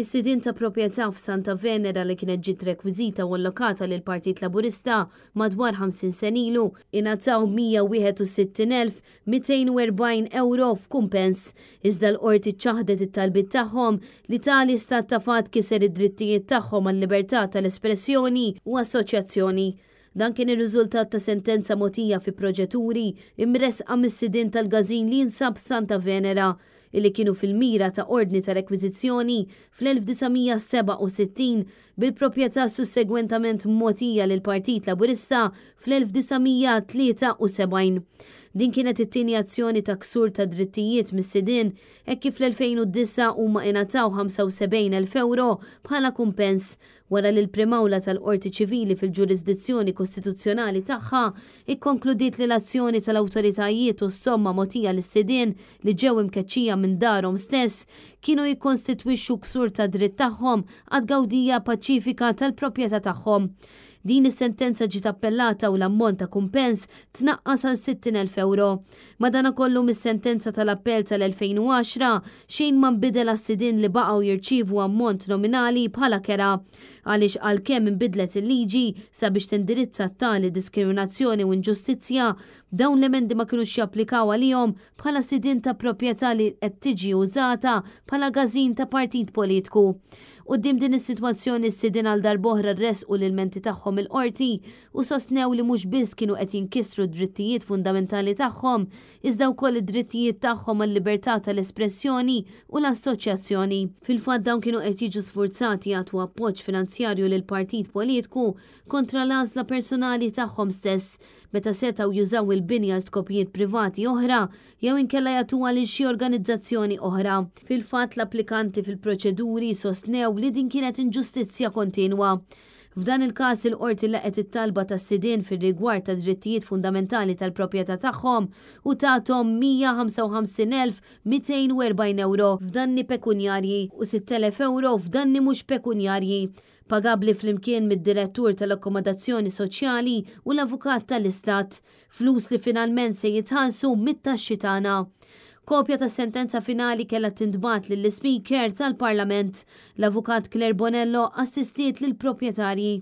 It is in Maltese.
Is-sidien ta' proprjetà f'Santa Venera li kienet ġiet rekwiżita u allokata lill-Partit Laburista madwar 50 sena ilu ingħataw 161,240 ewro f'kumpens. Iżda l-Qorti ċaħdet it-talbiet tagħhom li tali stat ta' fatt kiser id-drittijiet tagħhom għal-libertà tal-espressjoni u assoċjazzjoni. Dan kien ir-riżultat ta' sentenza mogħtija fi proċeduri imressqa mis-sidien tal-każin li jinsab Santa Venera, illi kienu fil-mira ta' ordni ta' rekwiżizzjoni fl-1967 bil-proprjetà sussegwentament mogħtija lill-Partit Laburista fl-1973. Din kienet it-tieni azzjoni ta' ksur ta' drittijiet mis-sidien hekk kif fl-2009 huma ingħataw 75,000 ewro bħala kumpens wara li l-Prim'Awla tal-Qorti Ċivili fil-ġurisdizzjoni kostituzzjonali tagħha ikkonkludiet li l-azzjoni tal-awtoritajiet u s-somma mogħtija lis-sidien li ġew imkeċċija minn darhom stess kienu jikkonstitwixxu ksur tad-dritt tagħhom għat-tgawdija paċifika tal-proprjetà tagħhom. Din is-sentenza ġiet appellata u l-ammont ta' kumpens tnaqqas għal 60,000 ewro. Madanakollu mis-sentenza tal-appell tal-2010 xejn ma nbidel għas-sidien li baqgħu jirċievu ammont nominali bħala kera. Għaliex għalkemm inbidlet il-liġi sabiex tindirizza tali diskriminazzjoni u inġustizzja, dawn l-emendi ma kinux japplikaw għalihom bħala sidien ta' proprjetà li qed tiġi użata bħala każin ta' partit politiku. Quddiem din is-sitwazzjoni s-sidien għal darb'oħra ressqu l-ilmenti tagħhom il-qorti u sostnew li mhux biss kienu qed jinkisru d-drittijiet fundamentali tagħhom, iżda wkoll id-drittijiet tagħhom għal-libertà tal-espressjoni u l-assoċjazzjoni. Fil-fatt dawn kienu qed jiġu sfurzati jagħtu appoġġ finanzjarju lil partit politiku kontra l-għażla personali tagħhom stess, meta setgħu jużaw il-bini għal skopijiet privati oħra jew inkella jagħtuha lil xi organizzazzjoni oħra. Fil-fatt l-applikanti fil-proċeduri sostnew li din kienet inġustizzja kontinwa. F'dan il-każ il-qorti laqgħet it-talba tas-sidien fir-rigward ta' drittijiet fundamentali tal-proprjetà tagħhom u tathom 155,240 ewro f'danni pekunjarji u 6,000 ewro f'danni mhux pekunjarji, pagabbli flimkien mid-Direttur tal-Akkomodazzjoni Soċjali u l-Avukat tal-Istat, flus li finalment se jitħallsu mit-taxxi tagħna. Kopja tas-sentenza finali kellha tintbagħat lill-Ispeaker tal-Parlament. L-Avukat Claire Bonello assistiet lill-proprjetarji.